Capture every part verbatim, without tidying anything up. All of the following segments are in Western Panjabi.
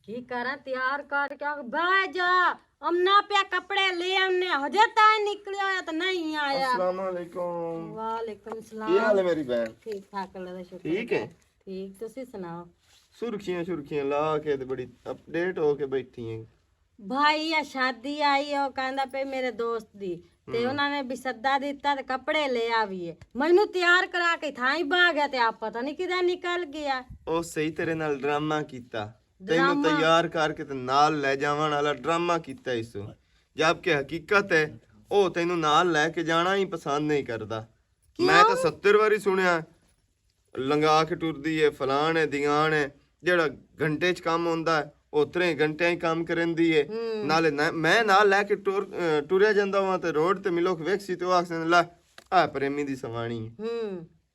کی کراں؟ تیار کر کے آ، بہ جا۔ امنا پیا کپڑے لے آنے، ہجے تائیں نکلیا ہویا تے نہیں آیا۔ السلام علیکم۔ وعلیکم السلام۔ کی حال ہے میری بہن؟ ٹھیک ٹھاک، اللہ دا شکر ٹھیک ہے۔ ٹھیک، تسی سناؤ؟ سرخیاں شرخیاں لا کے تے بڑی اپڈیٹ ہو کے بیٹھی ہیں۔ بھائی، آ شادی آئی، او کہندا پے میرے دوست دی، تے انہاں نے بھی سدا دتا تے کپڑے لے آویے۔ مینوں تیار کرا کے تھائی با گیا تے آپ پتہ نہیں کدھر نکل گیا۔ او صحیح تیرے نال ڈرامہ کیتا۔ تینوں تیار کر کے تے نال لے جاون والا ڈرامہ کیتا اس۔ جبکہ حقیقت ہے، او تینوں نال لے کے جانا ہی پسند نہیں کردا۔ میں کیوں؟ تاں ستر واری سنیا، لنگا کے ٹردی ہے، فلان ہے، دیگان ہے۔ جیڑا گھنٹے چ کم ہوندا ہے، او ترے گھنٹے ہی کم کریندی ہے۔ نالے نہ، میں نال لے کے ٹر-، اے، ٹریا جاندا واں تے روڈ تے ملوک ویکھسی تے او آکھسن، "لے، آ پریمی دی سوانی ہے۔"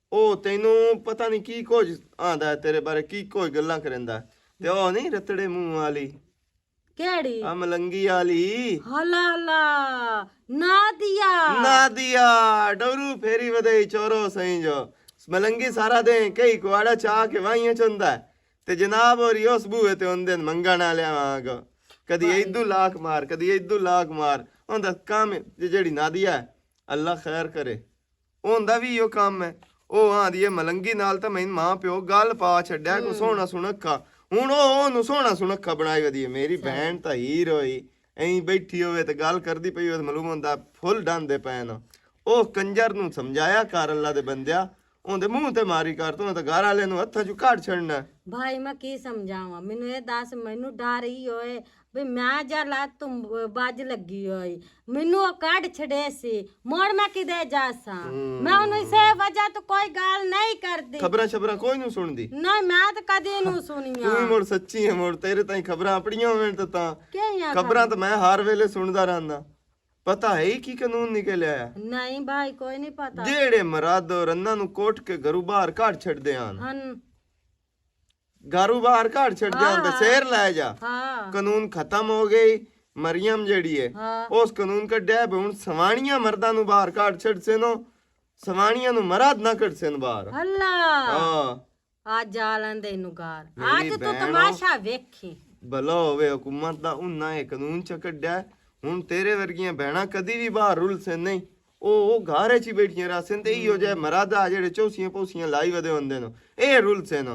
او تینوں پتہ نہیں کی کچھ آندا ہے تیرے بارے، کی کچھ گلاں کریندا ہے۔ تے او نہیں رتڑے منہ والی۔ کیڑی؟ آ ملنگی آلی۔ ہلا ہلا، نادیا۔ نادیا، ڈورو پھیری ودئی چورو سائیں جو۔ ملنگی سارا دن کئی کواڑا چا کے وائیاں چوندا ہے۔ تے جناب اور اس بوئے تے ان دن منگا نہ لیا وہاں کو۔ کدی ایدو لاکھ مار، کدی ایدو لاکھ مار۔ اون دا کام ہے، جے جیڑی نادیا ہے، اللہ خیر کرے۔ ہوندا وی ایہو کم ہے۔ او آندی ہے ملنگی نال تاں میں ماں پیو گل پا چھڈیا، کو سوہنا سنکھا۔ ہن او اونوں سوہنا سنکھا بنائی ودی ہے۔ میری بہن تاں ہیر ہوئی، ایں بیٹھی ہوئے تے گل کردی پئی ہوئے تے معلوم ہوندا پھل ڈاندے پئے ناں۔ او کنجر نوں سمجھایا کر، اللہ دے بندیا، اوندے منہ تے ماری کر، توں تاں گھر والے نوں ہتھاں چوں کڈ چھڈنا۔ بھائی، میں کی سمجھاواں؟ مینوں اے دس، مینوں ڈر ای ہوئے بھئی میں جا لات توں بج لگی ہوئی، مینوں او کڈ چھڑے سی، مڑ میں کدے جاساں؟ میں اونوں اسے وجہ تو کوئی گل نہیں کردی۔ خبراں شبراں کوئی نوں سنڑدی؟ نہیں، میں تے کدی نوں سنیاں۔ توں ہی مڑ سچی ہے، مڑ تیرے تائیں خبراں اپنیاں ہوون تے تاں۔ خبراں تے میں ہر ویلے سنڑدا رہندا۔ پتہ ہے کی قانون نکل آیا؟ نہیں بھائی، کوئی نہیں پتا۔ جیڑے مراد اور انہاں نوں کوٹ کے گھروں باہر کڈ چھڑدے ہن۔ گھروں باہر کڈ چھڑ جان تے سیر لے جا۔ قانون ختم ہو گئی۔ مریم جیڑی ہے، اس قانون کڈیا ہے، ہن سوانیاں مرداں نوں باہر کڈ چھڑ سینو، سوانیاں نوں مرد نہ کڈ سین باہر۔ اللہ۔ ہاں۔ آج جالن دے نگار۔ آج تو تماشا ویکھی۔ بھلا ہووے حکومت دا، انہاں اے قانون چ کڈیا ہے۔ ہن تیرے ورگیاں بہناں کدی وی باہر رل سین نہیں۔ او، او گھر اچ ہی بیٹھیاں رہ سین تے ایہو جے مراد آ جیڑے چوسیاں پوسیاں لائی ودے ہوندے نو، اے رل سین۔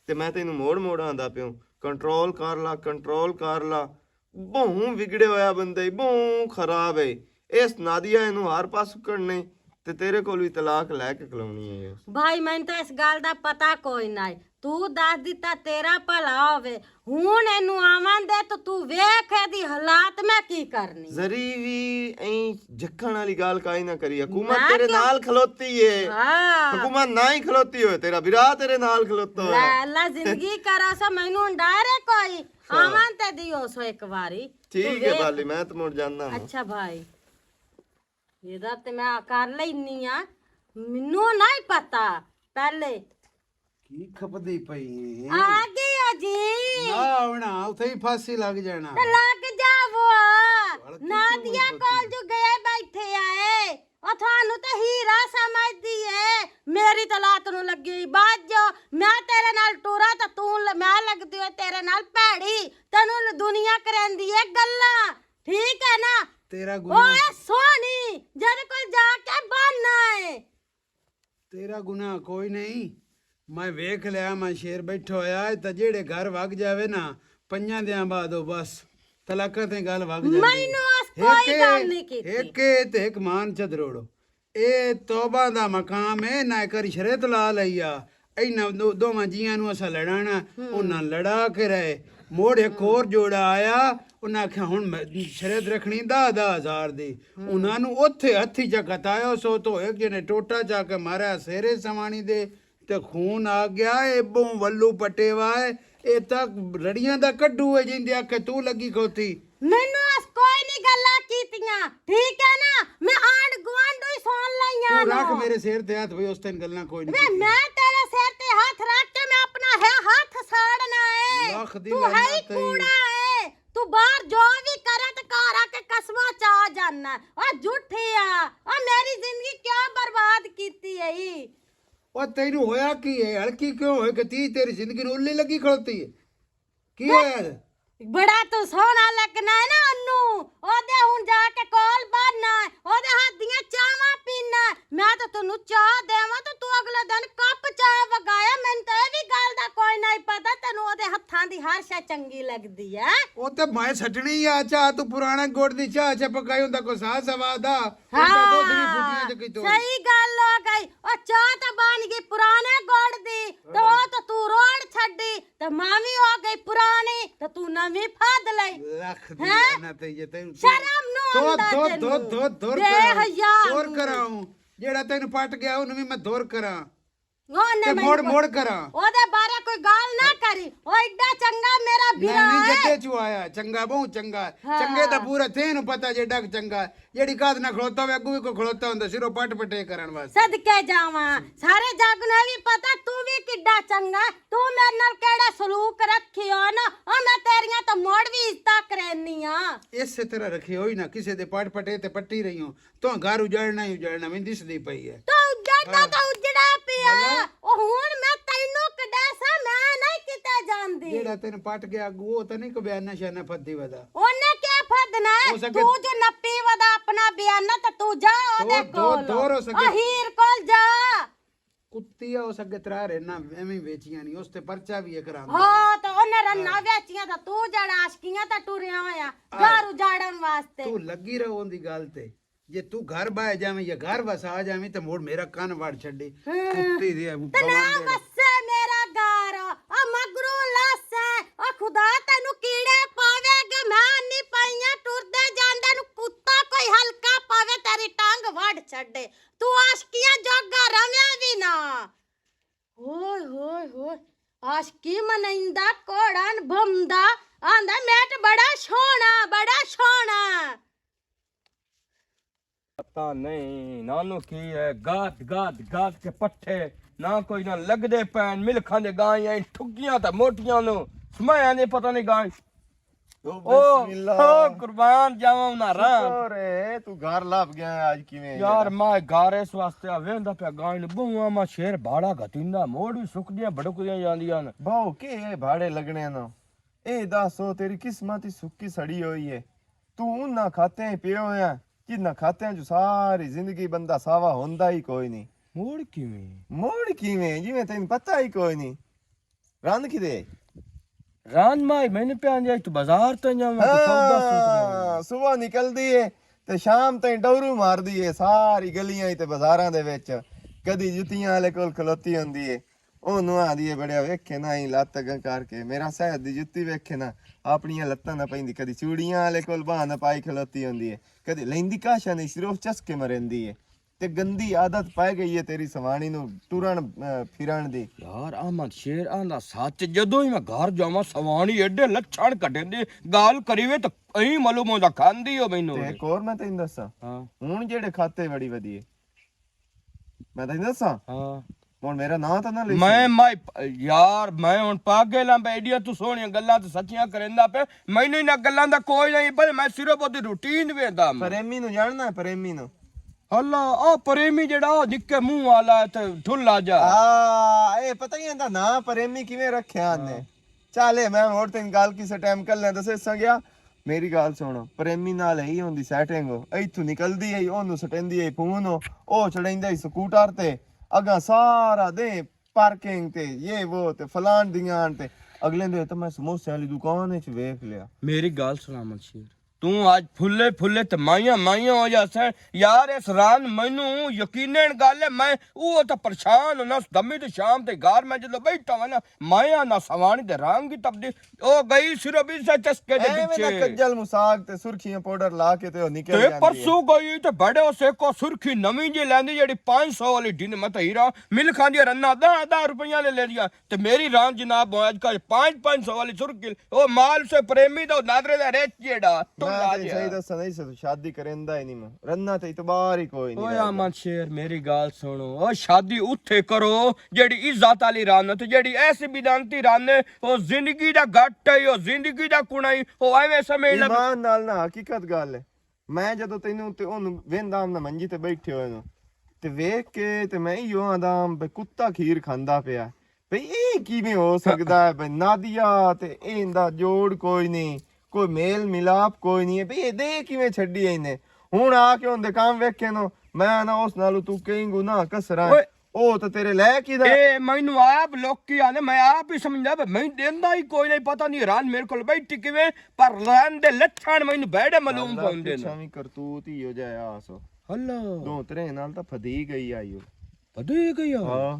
تے میں تینوں موڑ موڑ آندا پیوں، کنٹرول کر لا، کنٹرول کر لا۔ بہوں وگڑے ہویا بندہ ای، بہوں خراب ہے۔ اس نادیہ اینوں ہر پاس کرنے تے تیرے کول وی طلاق لے کے کلونی ہے۔ بھائی، مینوں تاں اس گل دا پتہ کوئی نہ ہے۔ تو دس دتا، تیرا بھلا ہووے۔ ہن اینوں آون دے تو تو ویکھ ایدی حالات میں کی کرنی۔ ذری وی ایں جھکن والی گل کائی نہ کری۔ حکومت تیرے نال کھلوتی ہے۔ حکومت نہ ہی کھلوتی ہوئے، تیرا برا تیرے نال کھلوتا ہوئے۔ اللہ زندگی کرا سا، مینوں ڈر ہے کوئی؟ آون تے دیو سو ایک واری۔ ٹھیک ہے بالی، میں تو مڑ جانا ہوں۔ اچھا بھائی، یہ دا تے میں کر لینی آ، مینوں نہ ہی پتا پہلے۔ کی کھپدی پئی ہے؟ آ گئی ہو جی۔ نہ آونا، اتھے ہی پھاسی لگ جانا۔ تے لگ جاو۔ نادیا کول جو گئے بیٹھے آئے، او تھانوں تے ہیرا سمجھدی ہے۔ میری تے لات نوں لگی ہوئی بات جو، میں تیرے نال ٹورا تے تو ل-، میں لگدی ہوئی تیرے نال پیڑی۔ تینوں ل-، دنیا کریندی ہے گلاں، ٹھیک ہے نا؟ تیرا گناہ، اوے سونی، جیرے کول جا کے بہانا ہے۔ تیرا گناہ کوئی نہیں۔ میں ویکھ لیا، میں شیر بیٹھا ہویا ہے، تے جیڑے گھر وگ جاوے نا، پنجاں دیاں بعد او بس، طلاقاں تے گل وگ جاندی ہے۔ مینوں اس کوئی گل نہیں کیتی۔ ایک اے تے ایک مان چدروڑو۔ اے توبہ دا مقام ہے، نہ ایک واری شریعت لا لئی آ۔ انہاں دو-، دوواں جیاں نوں اساں لڑانا، انہاں لڑا کے رہے۔ موڑ ایک ہور جوڑا آیا، انہاں آکھیا، "ہن میں شریعت رکھنی دہ دہ ہزار دی۔" انہاں نوں اوتھے ہتھی چا کتایا، سو تو ایک جنے ٹوٹا چا کے ماریا سیرے سوانی دے، تے خون آ گیا، اے بہوں ولو پٹے وا ہے، اے تاں رڑیاں دا کڈو ہے، جیندے آکھے تو لگی کھوتی۔ مینوں اس کوئی نہیں گلاں کیتیاں، ٹھیک ہے نا؟ میں آنڈ گوانڈ ہی سن لئیاں تو رکھ نو۔ میرے سر تے ہاتھ بھئی، اس تین گلاں کوئی نہیں وے، کیتیاں۔ میں تیرے سر تے ہاتھ رکھ کے میں اپنا ہے ہاتھ ساڑنا ہے۔ لکھ دی تو ہے ہی لعنت ہے۔ کوڑا ہے۔ تو باہر جو بھی کرے تے گھر آ کے قسماں چا جانا ہے۔ او جھوٹیا، او میری زندگی کیوں برباد کیتی ہے؟ او تینوں ہویا کی ہے؟ ہلکی کیوں ہوئے کہ تی تیری زندگی نوں الی لگی کھلوتی ہے؟ کی ہویا ہے؟ بڑا تو سوہنا لگنا ہے نا انوں۔ او دے ہن جا کے کول بننا ہے، او دے ہاتھ دیاں چاواں پینا ہے۔ میں تے تینوں چاہ دیواں تے تو اگلے دن کپ چاہ وگایا۔ مینوں تے اے وی گل دا کوئی نہیں پتا، تینوں او دے ہتھاں دی ہر شے چنگی لگدی ہے۔ او تے میں سٹنی آ چاہ، تو پرانے گڑ دی چاہ چا پکائی ہوندا، کوئی ساز سواد آ۔ ہاں، صحیح گل ہو گئی۔ او چاہ تے بن گئی پرانے گڑ دی، تے او تے تو روڑ چھڈی، تے میں وی ہو گئی پرانی، تے تو نویں پھد لئی۔ لکھ دی ہیں؟ لعنت ہے یہ تینوں۔ شرم نو دور، آندا دور، تینوں۔ دور، دور، دور بے کراؤں۔ حیا دور تو۔ کراؤں۔ جیڑا تینوں پٹ گیا، اونوں وی میں دور کراں۔ او نے تے مڑ، مڑ کراں۔ او دے بارے کوئی گل نہ کری۔ او ایڈا چنگا میرا نہیں، بھرا نہیں، ہے۔ جدے چوں آیا، چنگا، بہت چنگا۔ ہاں۔ چنگے دا پورا تینوں پتہ جے ڈگ چنگا ہے۔ جیڑی کات نہ کھلوتا ہوئے، اگوں وی کوئی کھلوتا ہوندا، سروں پٹ پٹے کرن واسطے۔ صدقے جاواں، سارے جگ نوں وی پتہ تو وی کڈا چنگا ہے۔ تو میرے نال کیڑا سلوک رکھی ہو نا، او میں تیریاں تو مڑ وی عزتاں کرینی ہاں۔ اسے طرح رکھی ہوئی نہ، کسے دے پٹ پٹے تے پٹی رہی ہوں۔ تو گھر اجڑنا ہی اجڑنا، میں دسدی پئی ہے۔ تو اجڑدا ہاں۔ تو اجڑا پیا۔ ہاں۔ او ہن میں تینوں کڈا سا، میں نہیں کتے جاندی۔ جیڑا تینوں پٹ گیا اگو، او تے نہیں کوئی بیانہ شانہ پھدی ودا۔ اونے کیا پھدنا ہے؟ ہو سکے تو جو نپی ودا اپنا بیانہ تے تو جا او تو دے دور، کول۔ دور ہو سکے۔ او ہیر کول جا۔ کتی آ، اس اگے ترا رہنا ایویں ویچیاں نہیں، اس تے پرچہ بھی ایک رنگ ہاں، تے انہیں رنا ہاں۔ ویچیاں تے تو جڑا عاشقیاں تے ٹریا ہویا، آہ۔ گھر اجاڑن واسطے۔ تو لگی رہو ان دی گل تے۔ جے تو گھر بہ جاویں یا گھر وسا جاویں تے مڑ میرا کن وڑ چھڈی۔ ہاں۔ کتی دی ہے، تے نہ بوان دے۔ وسے میرا گھر، او مگرو لاسے، او خدا تینوں کیڑے پاوے گے، میں نہیں پائیاں، ٹردے جاندے نوں کتا کوئی ہلکا پاوے، تیری ٹانگ وڑ چھڈے۔ تو عاشقیاں جوگا رویا وی نہ۔ ہوئے ہوئے ہوئے، عاشقی منائندا، کوڑن بھمدا، آندا میٹ بڑا سوہنا، بڑا سوہنا۔ پتہ نہیں نانو کی ہے، گاد گاد گاد کے پٹھے، نہ کوئی نہ لگدے پین، ملکھاں دے گائیں، ٹھگیاں تے موٹیاں نو، سمایا نے پتہ نہیں گائیں۔ او، او، بسم اللہ۔ او، قربان جاواں انہاں راں۔ شکر ہے، تو گھر لب گیا ہے، آج کیویں ہے یار، جڑا؟ میں گھر اس واسطے آ ویندا پیا گائن بہواں، میں شیر بھاڑا گھٹیندا، موڑ وی سکدیاں، بھڑکدیاں جاندیاں نے۔ بہو، کے اے بھاڑے لگنے نو؟ اے دس، او تیری قسمت ہی سکی سڑی ہوئی ہے۔ تو انہاں کھاتیاں ہی پیا ہویا، جنہاں کھاتیاں جو ساری زندگی بندہ ساوا ہوندا ہی کوئی نہیں۔ موڑ کیویں؟ موڑ کیویں؟ جیویں تینوں پتہ ہی کوئی نہیں۔ رند کدے؟ رند مائی، میں نے پیا آندی، اج تو بازار تے جاواں، کوئی سودا سودا ہاں، صبح نکلدی ہے تے شام تائیں ڈورو ماردی ہے ساری گلیاں تے بازاراں دے وچ۔ کدی جتیاں والے کول کھلوتی ہوندی ہے، اونوں آندی ہے، "بڑیا ویکھے نا، ایں لت اگاں کر کے، میرا صحت دی جتی ویکھے نا، اپنیاں لتاں نہ پیندی۔" کدی چوڑیاں والے کول باہ نہ پائی کھلوتی ہوندی ہے، کدی لیندی کاشا نہیں، صرف چسکے مریندی ہے۔ تے گندی عادت پائے گئی ہے تیری سوانی نو ٹرن، اے، پھرن دی۔ یار، احمد شیر آندا سچ، جدوں ہی میں گھر جاواں، سوانی ایڈے لچھن کڈیندی، گال کریوے تے ایں معلوم ہوندا کھاندی ہو مینوں۔ تے ایک اور میں تینوں دساں۔ ہاں۔ ہن جیڑے کھاتے وڑی ودی ہے۔ میں تینوں دساں۔ ہاں۔ ہن میرا ناں تاں نہ لیسی۔ میں، میں، یار، میں ہن پاگل ہاں، بے ایڈیاں تو سوہنیاں گلاں تے سچیاں کریندا پے۔ مینوں انہاں گلاں دا کوئی نہیں، پر میں صرف اوہدی روٹین ویندا ہاں۔ پریمی نو جاننا ہے، پریمی نو؟ اللہ، او پریمی جڑا، او نکے منہ والا ہے تے ڈھلا جا۔ آ، اے پتہ ہی ایندا ناں پریمی کیویں رکھیا نے۔ ہاں۔ چل، اے میں ہور تین گل کسے ٹائم کر لیں، دسے سا گیا۔ میری گل سن، پریمی نال ہی ہوندی سیٹنگ، او ایتھوں نکلدی ہے، اونوں سٹیندی ہے فون، او، او چڑھیندا ہے سکوٹر تے، اگاں سارا دے پارکنگ تے، یہ وہ تے، فلان دیاں تے۔ اگلے دے تے میں سموسے والی دکان وچ ویکھ لیا۔ میری گل سلامت شیر، توں اج پھلے پھلے تے مائیاں مائیاں ہو جاسیں۔ یار، اس ران مینوں یقیناً گل ہے، میں او تے پریشان ہونا، اس دمی تے شام تے گھر میں جدوں بیٹھا ہوا نا، مائیاں نہ سوانی تے رنگ ہی تبدیل۔ او گئی صرف اسے چسکے دے ایویں نہ پچھے۔ کجل مساگ تے سرخیاں پاؤڈر لا کے تے او نکل تے جاندی ہے۔ پرسوں گئی تے بڑے اسے کو سرخی نویں جی لیندی، جیڑی پانچ سو والی ڈن مت ہیرا مل کھاندی ہے، رنا دہ دہ روپیاں لے لیندی ہے۔ تے میری ران جناب، اج کل پانچ پانچ سو والی سرخی، او مال سے پریمی دا، او نادرے دا رچ جیڑا، میں ٹولا تے جیڑا۔ صحیح دساں، نہیں سے شادی کریندا ہی نہیں میں۔ رنا تے اعتبار ہی کوئی نہیں اوئے رہ گیا۔ احمد شیر، میری گل سنو، او شادی اتھے کرو، جیڑی عزت والی رن تے جیڑی ایسی بدانتی رن ہے، او زندگی دا گٹ ہے، او زندگی دا کنا ہی، او ایویں سمجھ لے۔ ایمان نال نہ، حقیقت گل ہے۔ میں جدوں تینوں تے اونوں ویندا ہم نہ منجی تے بیٹھے ہوئے نو، تے ویکھ کے تے میں ایہو آندا ہم بے کتا کھیر کھاندا پیا۔ بھئی، اے کیویں ہو سکدا ہے؟ بھئی، نادیا تے ایندا جوڑ کوئی نہیں، کوئی میل ملاپ کوئی نہیں ہے۔ بھئی، اے دے کیویں چھڈی اینے؟ ہن آ کے اوندے کام ویکھے نو، میں نہ اس نالوں تو کہیں گو نہ کسرا ہے۔ اوئے، او تے تیرے لے کی دا۔ اے مینوں آپ لوکی آنے، میں آپ ہی سمجھدا، پر میں دیندا ہی کوئی نہیں، پتہ نہیں ران میرے کول بیٹھی کیویں، پر ران دے لچھان مینوں بیڑے معلوم اللہ پوندے نے۔ پچھاں وی کرتوت ہی ہو جایا آسو۔ اللہ۔ دو ترے نال تاں پھدی گئی آئی ہو۔ پھدی گئی آ؟ ہاں۔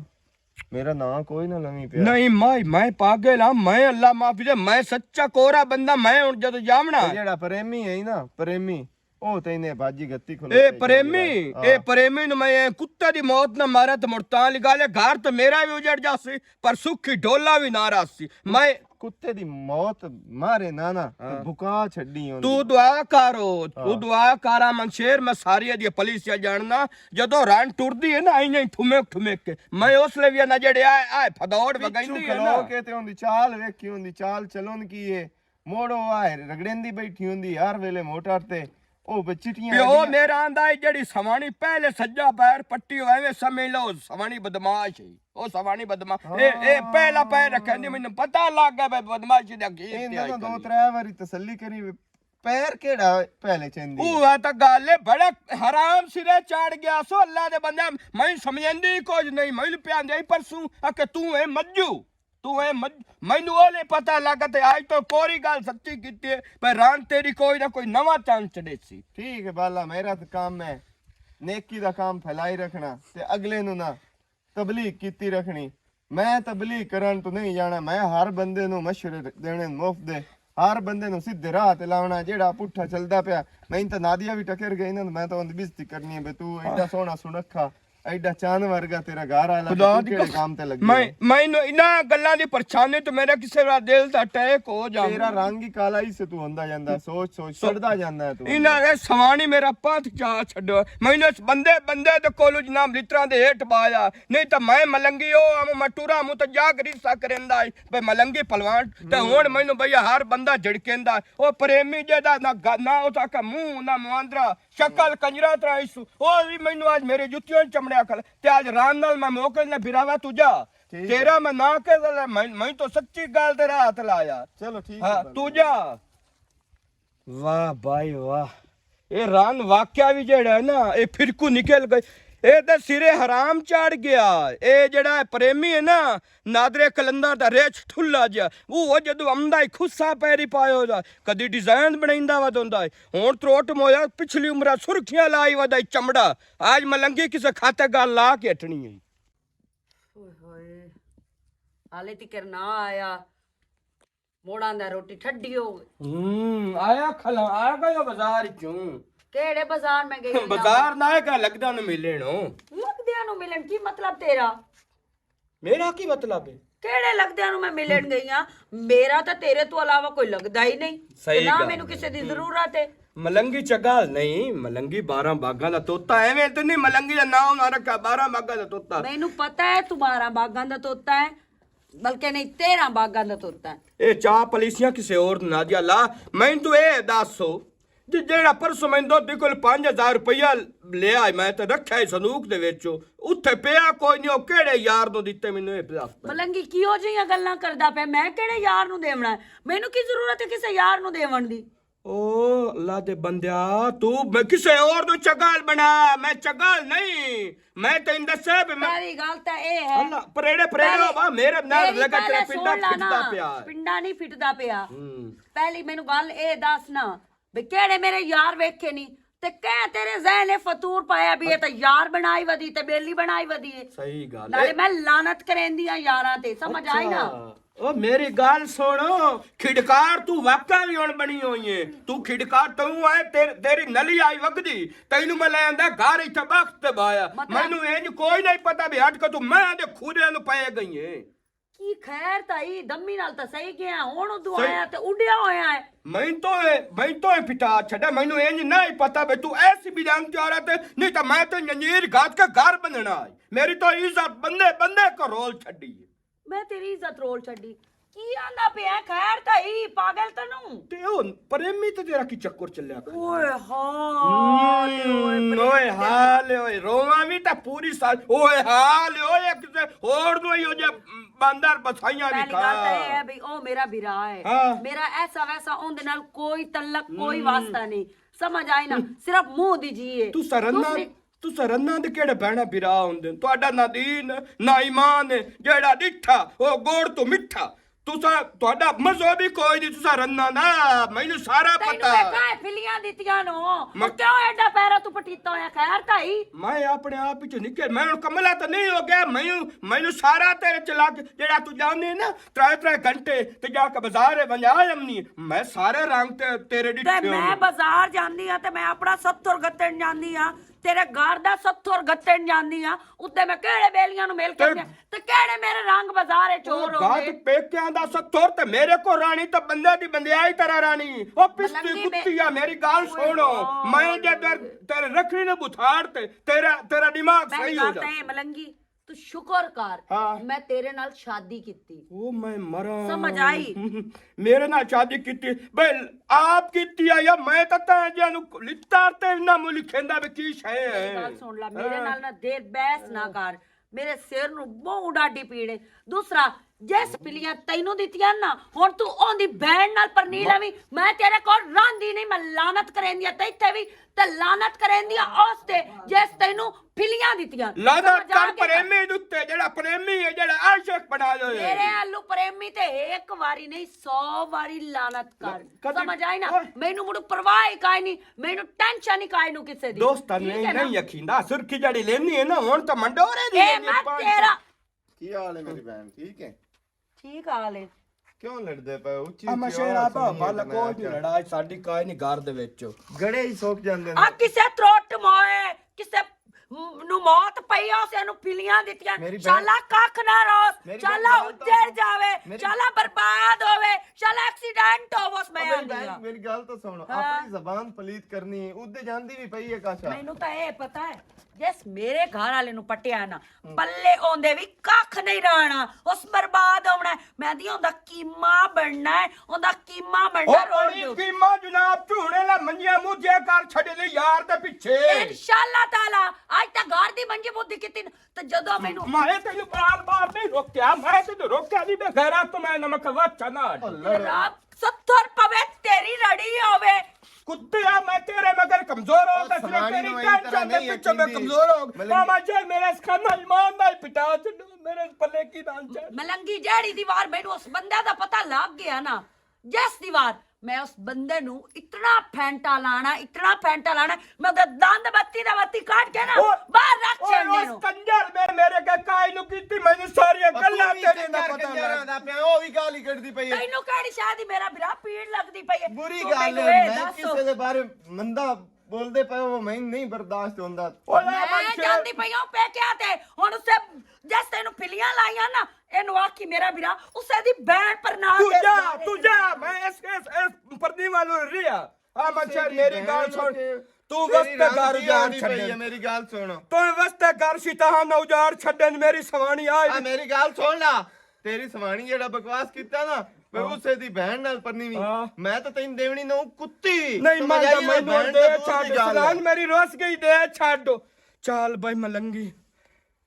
میرا نام کوئی نہ لویں پیا۔ نہیں مائی، میں پاگل ہاں، میں اللہ معافی دے، میں سچا کورا بندہ، میں ہن جدوں جاونا۔ اے جیڑا پریمی ہے نا، پریمی، او تے نے باجی گتی کھلو اے تے پریمی، جاندی ہے۔ اے ہاں۔ پریمی نو میں اے کتے دی موت نہ مارا تے مڑ تاں لگا لے، گھر تے میرا وی اجڑ جاسی، پر سکھی ڈولا وی نہ راسی۔ میں کتے دی موت مارے نہ نہ، تے ہاں۔ بکا چھڈی ہوندی۔ تو دعا کرو، تو ہاں۔ دعا کرا منشیر، میں ساری دی پولیس یا جاننا، جدوں رن ٹردی ہے نا، اینجے ٹھمک ٹھمک کے، میں اس لے وی نہ جڑے آئے، آئے پھدوڑ پچھو وگائندی ہے کھلو نا۔ کے تے ہوندی چال ویکھی ہوندی، چال چلن کی ہے، موڑو آئے رگڑیندی بیٹھی ہوندی ہر ویلے موٹر تے، او بے چٹیاں پیو لگیاں۔ میرا آندا ہے جڑی سوانی پہلے سجا پیر پٹی ہوئے وے سمجھ لو، سوانی بدماش ہے۔ او سوانی بدماش، اے، اے ہاں۔ پہلا پیر رکھے نہیں، مینوں پتہ لگ گیا بے بدماشی دا کی اے تے آئی نہ دو کھڑی۔ ترے واری تسلی کری وے، پیر کیڑا پہلے چیندی ہے؟ اوہ تے گل ہے، بڑا حرام سرے چڑھ گیا سو، اللہ دے بندے، میں سمجھندی کچھ نہیں، میں پیاندے ہی پرسوں، آ کہ توں اے مجو، توں اے مج-، مینوں او نہیں پتہ لگا تے آج تو کوری گل سچی کیتی ہے، پر ران تیری کوئی نہ کوئی نواں چانس چڑھے سی۔ ٹھیک ہے بالا، میرا تو کام ہے نیکی دا کام پھیلائی رکھنا تے اگلے نوں نہ تبلیغ کیتی رکھنی۔ میں تبلیغ کرن تو نہیں جانا، میں ہر بندے نوں مشورے دینے مفت دے، ہر بندے نوں سیدھے راہ تے لاونا، جیڑا پٹھا چلدا پیا۔ میں تے نادیا وی ٹکر گئی نا، میں تو اوندی بےزتی کرنی ہے، بے تو ایڈا سوہنا سنکھا، ایڈا چاند ورگا تیرا گھر والا، خدا تو دی کیڑے قسم۔ کام تے لگی میں، ہے؟ میں انہاں گلاں دی پرچھانی تو میرا کسے ویلے دل دا اٹیک ہو جاندا۔ تیرا رنگ ہی کالا ہی سے تو ہوندا جاندا، سوچ سوچ سو-، سڑدا جاندا ہے تو۔ انہاں نے سوانی میرا پاتھ چا چھڈو۔ مینوں اس بندے، بندے دے کولوں جناب لتراں دے ہیٹھ بایا۔ نہیں تاں میں ملنگی او ہم مٹورا موں تاں جا گریسا کریندا ہے۔ بے ملنگی پلوان تے ہوں۔ ہن مینوں بھئی ہر بندہ جھڑکیندا ہے۔ او پریمی جے دا نہ گ-، نہ او تاں کہ منہ نہ مواندرا، شکل کنجرا ترا ایسو۔ او وی مینوں اج میرے جتیاں چمڑیا کھل۔ تے اج ران نال میں موکل نہ بھراوا تو جا۔ ٹھیک ہے۔ تیرا میں نہ کہ میں، میں تو سچی گل تے راہ تے لایا۔ چلو ٹھیک ہے ہاں، بابا۔ تو جا۔ واہ بھائی واہ، اے رن واقعہ وی جیڑا ہے نا، اے پھرکو نکل گئی۔ اے تے سرے حرام چڑھ گیا۔ اے جیڑا پریمی ہے نا، نادرے قلندر دا ریچھ ٹھلا جیا، وہ جدوں امدا ہی خصا پیری پایا ہویا، کدی ڈیزائن بنائندا وا دوندا ہے۔ ہن تروٹ مویا پچھلی عمرہ سرخیاں لائی ودا چمڑا، آج ملنگی کسے کھاتے گل لا کے اٹھنی ہے۔ اوئے ہوئے، حالے تکر نہ آیا۔ موڑاں دا روٹی ٹھڈی ہو گئی۔ ہوں، آیا کھلا، آ گیا بازار چوں۔ کیڑے بازار میں گئی؟ بازار نہ ہے، کہ لگدا نو ملن ہو۔ لگدیاں نو ملن کی مطلب تیرا؟ میرا کی مطلب ہے؟ کیڑے لگدیاں نو میں ملن گئی ہاں؟ میرا تے تیرے تو علاوہ کوئی لگدا ہی نہیں۔ صحیح تے نہ گل مینوں ہے۔ کسے دی ضرورت ہے۔ ملنگی چگال نہیں، ملنگی بارہ باغاں دا طوطا۔ ایویں تے نہیں، ملنگی دا نام نہ رکھا، بارہ باغاں دا طوطا۔ مینوں پتہ ہے تو بارہ باغاں دا طوطا ہے، بلکہ نہیں، تیرہ باغاں دا طوطا ہے۔ اے چا پالیسیاں کسے اور نہ دیا لا، میں تو اے دس ہو، جے جیڑا پرسوں میں دو دی کول پنج ہزار روپیہ لے آئی، میں تے رکھیا ہے صندوق دے وچ، اتھے پیا کوئی نہیں، او کیڑے یار نو دتے مینوں اے دس پے۔ ملنگی کیہو جیاں گلاں کردا پیا؟ میں کیڑے یار نو دیونا ہے؟ مینوں کی ضرورت ہے کسے یار نو دیون دی؟ او اللہ دے بندیا، تو میں کسے اور نو چگال بنا، میں چگال نہیں۔ میں تینوں دسیا بھی میں پہلی گل تاں اے ہے۔ اللہ، پریڑے، پریڑے پہلی، ہو با، میرے نال میری لگا تیرا پہلے پنڈا سن لا پھٹدا نا، پیا ہے۔ پنڈا نہیں پھٹدا پیا۔ ہوں۔ پہلی مینوں گل اے دس نا، بھی کیڑے میرے یار ویکھے نہیں، تے کہیں تیرے ذہن اے فطور پایا بھی اے تے یار بنائی ودی تے بیلی بنائی ودی اے۔ صحیح گل نالے اے۔ میں لعنت کریندی ہاں یاراں تے، سمجھ آئی نا؟ اچھا۔ او میری گل سن، کھڑکار تو واقعہ بھی ہن بنی ہوئی ہے۔ تو کھڑکار تو آئے، تیر-، تیری نلی آئی وگدی، تینوں میں لے آندا گھر اتھے بخت تے بایا۔ مطلب؟ مینوں انج کوئی نہیں پتا بھی ہٹ کے تو میں دے کھوریاں نو پے گئی ہے۔ کی خیر تائی، دمی نال تاں صحیح گیا، ہن ادو صحیح۔ آیا تے اڈیا ہویا ہے۔ میں تو اے، میں تو اے پٹا چھڈا، مینوں انج نہیں پتا بھی تو ایسی بھی جان چارا تے، نہیں تاں میں تے ننجیر گھات کے گھر بننا ہے۔ میری تو عزت بندے بندے کو رول چھڈی ہے۔ میں تیری عزت رول چھڈی۔ کی آندا پیا؟ خیر تاں ہی، پاگل تاں نوں۔ تے او پریمی تے تیرا کی چکر چلیا کھڑا؟ اوئے ہاں، اوئے ہاں، لے، اوئے، روواں وی تے پوری سال، اوئے ہاں، لے، اوئے، کسے ہور نوں ہی ہو جا، باندر بسائیاں وی پہلی گل تاں اے ہے بھئی، او میرا بھرا ہے۔ ہاں۔ میرا ایسا ویسا اون دے نال کوئی تعلق، کوئی واسطہ نہیں۔ سمجھ آئی نا؟ صرف منہ دی جی ہے۔ تساں رناں، دوسری تساں رناں دے کیڑے بہنا بھرا ہوندے؟ تہاڈا نہ دین، نہ ایمان ہے، جیڑا ڈٹھا، او گوڑ تو مٹھا۔ تساں، تہاڈا مذہب ہی کوئی نہیں، تساں رناں دا، مینوں سارا تینوں پتہ۔ میں کائے پھلیاں دتیاں نو؟ میں کیوں ایڈا پیرا تو پٹیتا ہویا؟ خیر تائی؟ میں اپنے آپ وچ نکل، میں ہن کملا تے نہیں ہو گیا، مینوں، مینوں سارا تیرے چلا کے، جیڑا تو جانے نا، ترے ترے گھنٹے تے جا کے بازار ونجا لمنی، میں سارے رنگ تے تیرے تے ڈٹھے میں ہونے۔ بازار جاندی ہاں تے میں اپنا ستھر گتن جاندی ہاں، تیرے گھر دا ستھر گتن جاندی ہاں، اتنے میں کہڑے بیلیاں نو مل کے تے آندی ہاں، تے کہڑے میرے رنگ بازار وچ ہور ہوندے۔ گھر پیکیاں دا ستھر تے میرے کو رانی تے بندے دی بندیائی طرح رانی۔ او پستی ملنگی میں کتی آ، میری گل اوئے سنو، ہاں۔ میں جے تیر-، تیرے رکھڑی نو بتھاڑ تے تیرا، تیرا دماغ پہلی صحیح ہو گل جاتا۔ تے ملنگی، تو شکر کر، ہاں۔ میں تیرے نال شادی کیتی۔ او میں مراں۔ سمجھ آئی؟ میرے نال شادی کیتی؟ بھئی، آپ کیتی آ یا میں تاں تاں جے نو لتار تے نہ مو لکھیندا وی کی شے ہے؟ میری گل سن لا، میرے ہاں۔ نال نہ دیر بحث نہ کر۔ میرے سر نو بہت ڈاڈی پیڑ ہے۔ دوسرا، جس پلیاں تینوں دتیاں نا، ہن تو اوندی بہن نال پرنی لاویں۔ میں تیرے کول راندی نہیں، میں لعنت کریندی آ تے اتھے وی، تے لعنت کریندی آ اس تے جس تینوں پلیاں دتیاں۔ لعنت سمجھ آ کر گیا؟ پریمی دے اُتے، جڑا پریمی ہے، جڑا عاشق بنا لو۔ میرے آلو پریمی تے ایک واری نہیں، سو واری لعنت کر۔ کدی سمجھ آئی نا؟ اوئے۔ مینوں مڑ پرواہ ہی کائے نہیں، مینوں ٹینشن ہی کائے نو کسے دی۔ دوست ٹھیک نہیں، ہے نا؟ نہیں یقین دا سرخی جڑی لینی ہے نا، ہن تو منڈورے دی اے لیندی ہے، میں پانچ سو۔ تیرا کی حال ہے میری بہن؟ ٹھیک ہے؟ ٹھیک حال ہے۔ کیوں لڑدے پے؟ اچھی اما اچھی شیر آواز آپ سنی ہے بل کہ میں کوئی نہیں آخیا۔ لڑائی ساڈی کائے نہیں گھر دے وچ۔ گڑے ہی سوک جاندے نے۔ آ کسے تروٹ موئے، کسے نو موت پئی، اسے نو پلیاں دتیاں۔ میری بہن، شالا ککھ نہ روس، میری بہن شالا گل تو اجڑ سن۔ جاوے، میری شالا برباد ہووے، شالا ایکسیڈنٹ ہووس، میں او میری آندی بہن، ہاں۔ میری گل تو سن، ہاں۔ اپنی زبان پلیت کرنی، ادے جاندی بھی پئی ہے کاشا۔ مینوں تاں اے پتہ ہے، جس میرے گھر والے نو پٹیا نا، ہم۔ پلے اوندے وی ککھ نہیں رہنا، اس برباد ہونا ہے۔ میں دی اوندا قیمہ بننا ہے، اوندا قیمہ بننا او روڈ بڑی دے۔ قیمہ جناب، تو ہنے لا منجیاں مودیاں کر چھڈے نے یار دے پیچھے۔ انشاءاللہ تعالی، اج تک گھر دی منجی مودی کیتی نا، تے جدوں مینوں میں تینوں بار بار نہیں روکیا، میں تینوں روکیا نہیں، بے غیرت تو میں نمک وچ نہ۔ اللہ۔ ستر پوے تیری رڑی ہووے۔ کتے آ، میں تیرے مگر کمزور ہو، او تے صرف سماݨی تیری نوں ایں ٹینشن طرح دے نہیں پچھے میں آکھیندی۔ کمزور ہو۔ ملنگی ماما جے میرے اس کھانا ایمان دا ہی پٹا چھڈو، میرے پلے کی نہ چھڈ۔ ملنگی جیڑی دیوار مینوں اس بندے دا پتہ لگ گیا نا، جس دیوار میں اس بندے نوں اتنا پھینٹا لانا، اتنا پھینٹا لانا، میں اودے دند بتی دا بتی کاٹ کے نا او، باہر رکھ اوئے، چھڈنے اس نوں۔ کنجر میں میرے کے کائی نوں کیتی، مینوں ساری گلاں تیری دا پتہ لگ۔ دا پیا، او وی گالی کڈدی پئی ہے۔ تینوں کہڑی شاہ دی میرا بھرا پیڑ لگدی پئی ہے؟ بری تو گل مینوں ہے، اے میں دس۔ کسے دے بارے مندا بولدے پئے ہو، میں نہیں برداشت ہوندا۔ او میں جاندی پئی ہوں پیکیاں تے، ہن اسے جس تینوں پھلیاں لائیاں نا، اینوں آکھی میرا بھرا، اسے دی بہن پر نہ تو جا، تو جا، میں اس، اس، اس پردی والوں رہیا۔ آ منشر، میری گل سن۔ تو وستے گھر اجاڑ چھڈن۔ میری گل سن۔ تو وستے گھر شیطان نہ اجاڑ چھڈن، میری سوانی آئے۔ آ میری گل سن لا۔ تیری سوانی جڑا بکواس کیتا نا، میں ہاں۔ اسے دی بہن نال پرنی وی۔ ہاں۔ میں تے تین دیونی نو کتی۔ نہیں، سمجھ میں آئی نا، میں بہن دے تے دور چھڈ، دی گل ہے۔ سلان میری روس گئی، دے چھڈ۔ چال بھائی ملنگی۔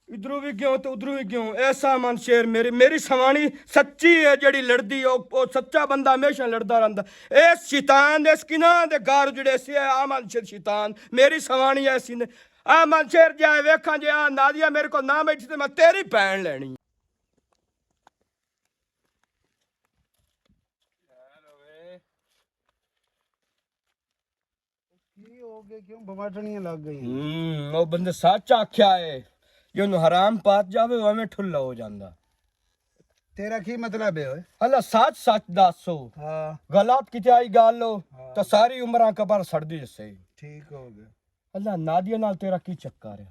ادھروں وی گیوں تے ادھروں وی گیوں۔ ایسا من شیر میری، میری سوانی سچی ہے جڑی لڑدی، او، او سچا بندہ ہمیشہ لڑدا رہندا۔ اے شیطان دے سکیناں دے گھر جڑے سی، اے آ من شیر شیطان، میری سوانی ایسی نے۔ آ من شیر جے ویکھاں جے آ نادیہ میرے کو نہ بیٹھی تے میں تیری بہن لینی۔ کی ہو گیا؟ کیوں بواٹنیاں لگ گئی؟ ہوں، او بندے سچ آکھیا ہے، جو نو حرام پات جاوے، او ایویں ٹھلا ہو جاندا۔ تیرا کی مطلب ہے اوئے؟ اللہ سچ سچ دسو۔ ہاں۔ غلط کیتے آئی گل ہو، ہاں۔ تو ساری عمراں قبر سڑدی سے۔ ٹھیک ہو گیا۔ اللہ نادیہ نال تیرا کی چکر ہے؟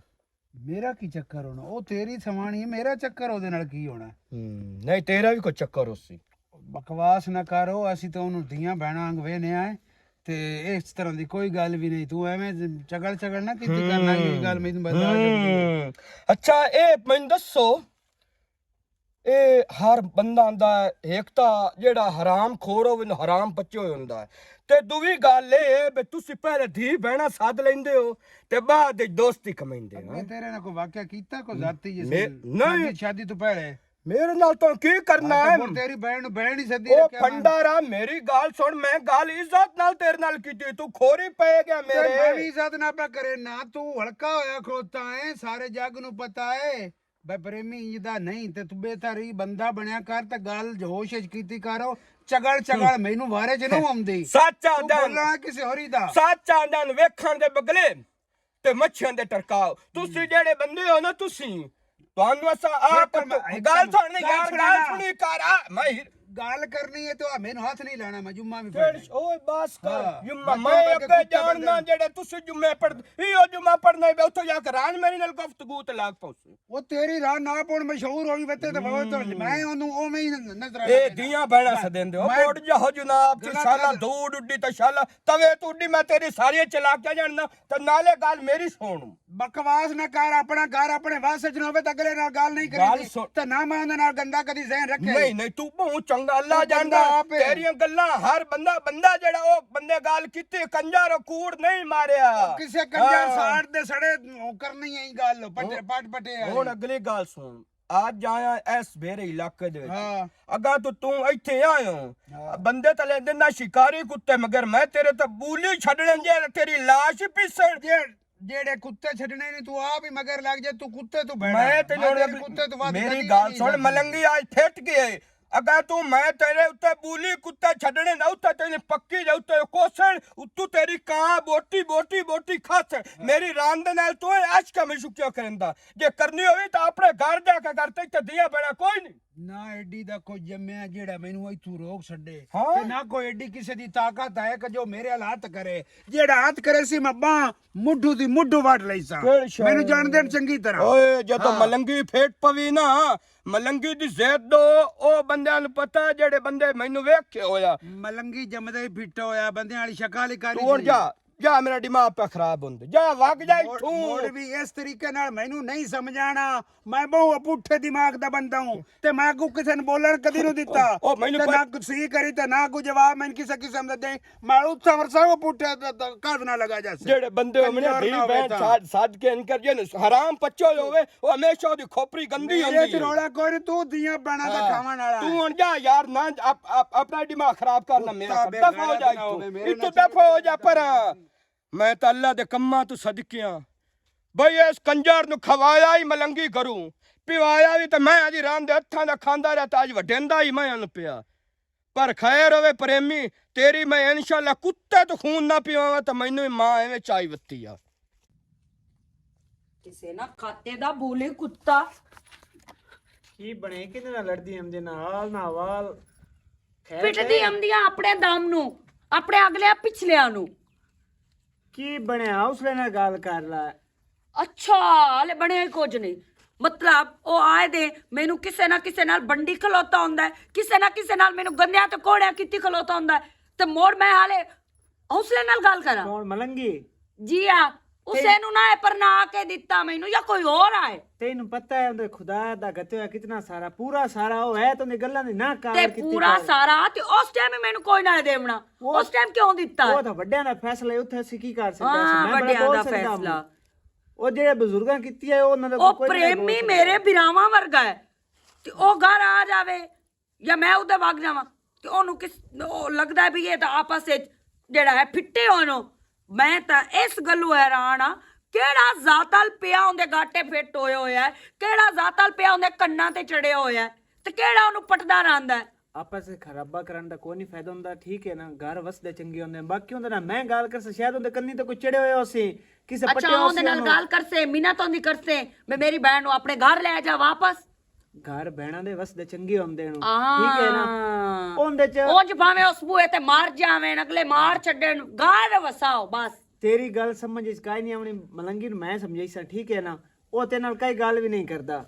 میرا کی چکر ہونا؟ او تیری سوانی ہے، میرا چکر او دے نال کی ہونا؟ ہوں، نہیں، تیرا بھی کوئی چکر ہو سی۔ بکواس نہ کرو، اسی تو انہوں دیاں بہناں انگ وینے آئے، تے اس طرح دی کوئی گل بھی نہیں۔ تو ایویں چگل چگل نہ کیتی کرنا، یہ گل میں برداشت نہیں ہوتی۔ ہوں۔ اچھا، اے مینوں دسو، اے ہر بندہ آندا ہے، ایک تاں جیڑا حرام خور ہووے نا، حرام پچے ہوئے ہوندا ہے۔ تے دووی گل اے ہے بے تسی پہلے دھی بہنا سد لیندے ہو تے بعد وچ دوستی کمیندے ہو۔ میں تیرے نال کوئی واقعہ کیتا، کوئی ذاتی جس میں، نال؟ نہیں۔ شادی، شادی تو پہلے؟ میرے نال تو کی کرنا ہاں، تے ہے؟ ہن تیری بہن نوں بہن ہی سدی او رکھیا میں۔ پھنڈارا، میری گل سن، میں گل عزت نال تیرے نال کیتی، تو کھوری پے گیا تے میرے۔ میں بھی عزت نہ پیا کرے، نہ تو ہلکا ہویا کھلوتا ہے، سارے جگ نوں پتا ہے۔ بے پریمی انج دا نہیں، تے تو بہتر ہی بندہ بنیا کر، تے گل جو ہوش وچ کیتی کرو۔ چگل چگل مینوں وارے چ نہ آوندی۔ سچ تو آدن۔ بولنا کسے ہوری دا۔ سچ آدن، ویکھن دے بگلے تے مچھیاں دے ٹرکاؤ۔ تسی جیڑے بندے ہو نا، تسی، تانوں اساں آپ پھر میں گل سن یار، گل سنی کر، آ، میں ہی گل کرنی ہے تو آ مینوں ہاتھ نہیں لانا، میں جمعہ بھی پڑھنا۔ اوئے بس کر، ہاں۔ جمعہ میں میں کہاں کہ اگے کتا جاننا بندے۔ جیڑے تسی جمعے پڑھ، ایہو جمعہ پڑھنا ہے، اتھے جا کے ران میری نال گفتگو تے لاگ پاؤ۔ وہ تیری راہ نہ پڑھ مشہور ہوئی وتے تے وہ تو میں اونوں اوویں ہی نظر اے آنا۔ دیاں بہنا بس۔ سدیندے ہو، میں موڑ جا ہو جناب، تے غلط شالا غلط۔ دو ڈڈی تے شالا توے تو ڈی، میں تیری ساری چلاکیاں جاننا۔ تے نالے گل میری سن۔ بکواس نہ کر، اپنا گھر اپنے واسطے چ نہ ہوے تے اگلے نال گل نہیں گل کریندی۔ سن۔ تے نہ میں اندے نال گندا کدی ذہن رکھے۔ نہیں، نہیں، تو بہت چنگا، اللہ تو بندہ جاندا۔ آپ ہے۔ تیریاں گلاں ہر بندہ، بندہ جڑا او بندے گل کیتی، کنجر کوڑ نہیں ماریا۔ کسے کنجر ہاں۔ ساڑ دے سڑے کرنی ہے گل، پٹ، ہن، پٹ پٹے والی۔ ہن اگلی گل سن۔ آج آیا ایس بھیرے علاقے دے وچ۔ ہاں۔ اگاں تو توں ایتھے آئے ہو، ہاں۔ بندے تے لیندے نہ شکاری کتے، مگر میں تیرے تے بولی چھڈنے جے تیری لاش پیسن۔ جے-، جیڑے کتے چھڈنے نے تو آپ ہی مگر لگ جے، تو کتے تو بھڑا۔ میں تینوں میں تیرے اگلی، کتے تو ودھ میری کدی گل نہیں سن، سمجھنا۔ ملنگی آج پھٹ گئے۔ اگاں تو میں تیرے اتے بولی کتے چھڈنے نہ اتے تینوں پکی جے اتے کوسن، اتو تیری کاں بوٹی، بوٹی، بوٹی کھاسن۔ ہاں۔ میری ران دے نال تو اے عشق میں شکیا کرندا۔ جے کرنی ہوئی تاں اپنے گھر جا کے کر، تے اتھے دیاں بڑا کوئی نہیں۔ نہ ایڈی دا کوئی جمیا جیڑا مینوں ایتھوں روک چھڈے۔ ہاں۔ تے نہ کوئی ایڈی کسے دی طاقت ہے کہ جو میرے حال ہاتھ کرے۔ جیڑا ہاتھ کرے سی میں باں مڈھو دی مڈھو وڈ لئی ساں۔ پھر شاید مینوں جان دین چنگی طرح۔ اوئے، جدوں ہاں۔ ملنگی پھیٹ پوی نا، ملنگی دی زید دو، او بندیاں نوں پتہ ہے جیڑے بندے مینوں ویکھ کے ہویا۔ ملنگی جمدے ہی پھٹا ہویا، بندیاں والی شکل ہی کاری تو ہن دی۔ جا، جا، میرا دماغ پہ خراب ہوندے۔ جا، وگ جا موڑ، اتھوں۔ موڑ بھی اس طریقے نال مینوں نہیں سمجھانا۔ میں بہوں اپٹھے دماغ دا بندہ ہوں۔ تے میں کو کسے نے بولن کدی نو دتا۔ او، مینوں تے پر نہ کچھ صحیح کری تے نہ کوئی جواب میں کسے قسم دا دے۔ میں اتھاں ورسا اپٹھے دا، دا قد نہ لگا جاسی۔ جیڑے بندے ہوندے نے کنجر نہ ہوئے بہن تاں۔ سد، سد کے انکر جے نو حرام پچو ہوئے، او ہمیشہ دی کھوپری گندی میرے ہوندی تے ہے۔ رولا کوئی نہیں، تو دیاں بنا دا ہاں۔ کھاون والا تو ہے۔ ہن جا یار، نہ اپ-، اپ-، اپنا دماغ خراب کرنا میرا کتا کر۔ بے دفع ہو غیرت جا نہ اتھوں۔ ہوے، میرے اتھوں نال دفع ہو جا چل پراں۔ میں تے اللہ دے کماں تو صدقیاں۔ بھئی اس کنجر نو کھوایا ہی ملنگی کروں، پیوایا وی تے میں اجی رام دے ہتھاں دا کھاندا رہیا تے اج وڈیندا ہی میں ان پیا۔ پر خیر ہوے پریمی، تیری میں انشاءاللہ کتے تو خون نہ پیواواں تے مینوں ہی ماں ایویں چائی وتی آ۔ کسے نہ کھاتے دا بولے کتا۔ کی بنے کدے نہ لڑدی ہم دے نال نہ حوال۔ خیر پٹدی تے ہم دیاں اپنے دم نو، اپنے اگلے پچھلے نو۔ کی بنیا؟ حوصلے نال گل کر لا۔ اچھا، ہلے بنیا ہی کچھ نہیں۔ مطلب، او آئے دے مینوں کسے نہ کسے نال بنڈی کھلوتا ہوندا ہے، کسے نہ کسے نال مینوں گندیاں تے کوڑیاں کیتی کھلوتا ہوندا ہے، تے مڑ میں ہلے حوصلے نال گل کراں۔ کون ملنگی؟ جی ہاں، اسے نوں نہ ہے پر نہ آ کے دتا مینوں یا کوئی اور آئے۔ تینوں پتہ ہے اندر خدا دا گتے ہویا کتنا سارا، پورا سارا او ہے تے اندر گلاں دی نہ کار تے کیتی پورا کر۔ سارا تے اس ٹائم مینوں کوئی نہ دیونا۔ وہ اس ٹائم کیوں دتا؟ وہ تاں وڈیاں دا فیصلہ ہے، اتھے اسی کی کر سکدا ہاں، سی؟ میں بڑا وڈیاں بول دا سکدا ہوں۔ فیصلہ۔ او جڑے بزرگاں کیتی ہے، او انہاں دا او کوئی نہ بول پریمی سکدا۔ میرے براواں ورگا ہے۔ تے او گھر آ جاوے یا میں اودے وگ جاواں، تے اونوں کس، او لگدا ہے بھی اے تاں آپس وچ جڑا ہے پھٹے ہوئے نو۔ میں تاں اس گلوں حیران ہاں، کیڑا ذاتل پیا اوندے گاٹے فٹ ہوئے ہویا ہے، کیڑا ذاتل پیا اوندے کناں تے چڑھیا ہویا ہے، تے کیڑا اونوں پٹدا رہندا ہے۔ آپس وچ خرابہ کرن دا کوئی نہیں فائدہ ہوندا، ٹھیک ہے نا؟ گھر وسدے چنگے ہوندے ہیں۔ باقی اوندے نال میں گال کرساں، شاید اوندے کنی تے کوئی چڑھے ہوئے ہوسے، کسے اچھا، پٹے اوندے ہوسے نال انہاں۔ گال کرسے، منت اوندی کرسے، میں میری بہن نوں اپنے گھر لے جا واپس۔ گھر بہناں دے وسدے چنگے ہوندے ہن، ہاں۔ ٹھیک ہے نا؟ اوندے چ اونج بھاویں اس بوئے تے مار جاویں، اگلے مار چھڈن، گھر وساؤ بس۔ تیری گل سمجھ اچ کائے نہیں آونی، ملنگی نوں میں سمجھائیساں، ٹھیک ہے نا؟ او تیرے نال کئی گل وی نہیں کردا۔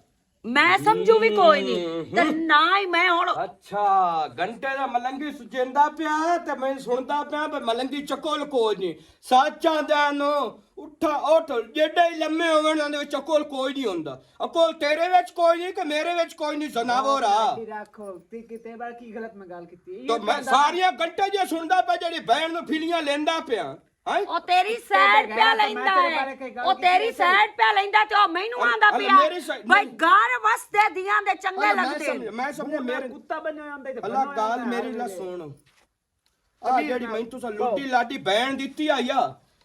میں سمجھوں بھی کوئی نہیں۔ تے نہ ہی میں ہن اچھا، گھنٹے دا ملنگی سجیندا پیا تے میں سندا پیا بھی ملنگی چکول کوئی نہیں۔ سچ آندے نو، اٹھا، اٹھ، جیڈے ہی لمے ہوون، اوندے وچ عقل کوئی نہیں ہوندا۔ عقل تیرے وچ کوئی نہیں کہ میرے وچ کوئی نہیں، زناور آ۔ رکھو، تی کتے بار کی غلط میں گل کیتی ہے؟ تو میں ساریاں گھنٹے جے سندا پیا، جڑی بہن نو پھلیاں لیندا پیا۔ ہیں؟ او تیری سائیڈ پیا لیندا ہے۔ او تیری سائیڈ پیا لیندا تے او مینوں آندا پیا۔ بھائی، گھر وسدے دیاں دے چنگے لگدے۔ میں سمجھا، میرے کتا بنیا آندا تے اللہ، گل میری نہ سن۔ آ جڑی میں تساں لوٹی لاٹی بہن دتی آئی آ،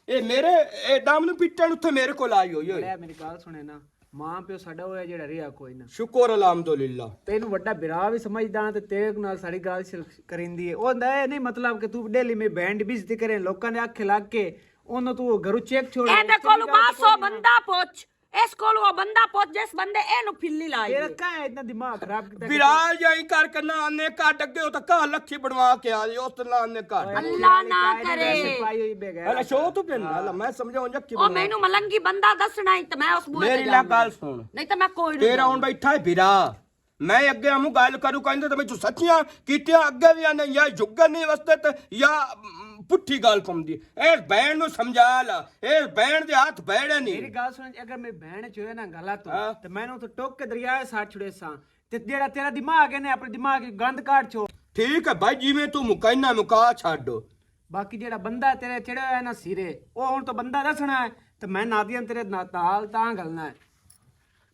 اے میرے، اے دم نوں پٹن اتھے میرے کول آئی ہوئی ہوئی۔ بڑا میری گل سنے نا، ماں پیو ساڈا ہویا جڑا رہیا کوئی نہ۔ شکر الحمدللہ۔ تینوں وڈا برا وی سمجھدا تے تیرے نال ساڈی گل شل-، کریندی ہے۔ او ہوندا اے نہیں مطلب کہ تو ڈیلی میں بہن دی بےعزتی کریں، لوکاں دے اکھے لگ کے، اونوں تو گھروں چیک چھوڑ۔ اے دے کولوں بس او بندہ پوچھ، اس کولوں او بندہ پوچھ جس بندے اے نوں پھلی لائی تیرا ہے۔ کہاں ہے اتنا دماغ خراب کیتا؟ برا جائی کر کے نہ آنے کا ڈگے ہو تو کہاں لکھی بنوا کے آ جی، اس طرح آنے کا ڈگے۔ اللہ نہ کرے۔ پائی ہوئی بے غیرت۔ اللہ شو تو پھر نہ، اللہ میں سمجھاؤں جا کی او بنوا۔ مینوں ملنگی بندہ دسنا ہی تے میں اس بوئے تے میری لا جاؤں گا۔ گل سن۔ نہیں تے میں کوئی نہیں تیرا جاؤں۔ ہن بیٹھا ہے برا۔ میں اگے ہموں گل کروں کہندے تے میں جو سچیاں کیتیاں اگے وی آنے یا جھگے نہیں وستے تے یا، م، پٹھی گل پمدی۔ اے بہن نو سمجھا لا، اے بہن دے ہاتھ بیڑے نہیں۔ میری گل سن، اگر میری بہن چ ہوئے نا غلط ہو، ہاں۔ تے میں نو تو ٹوک کے دریا ساڑ چھڑے ساں۔ تے جیڑا تیرا دماغ ہے نا، اپنے دماغ کی گند کاٹ چھو۔ ٹھیک ہے بھائی، جی میں تو مکائنا مکا چھڈ۔ باقی جیڑا بندہ تیرے چڑھے ہوئے نا سرے، او ہن تو بندہ دسنا ہے، تے میں نادیاں تیرے نا-، نال تاں گلنا ہے۔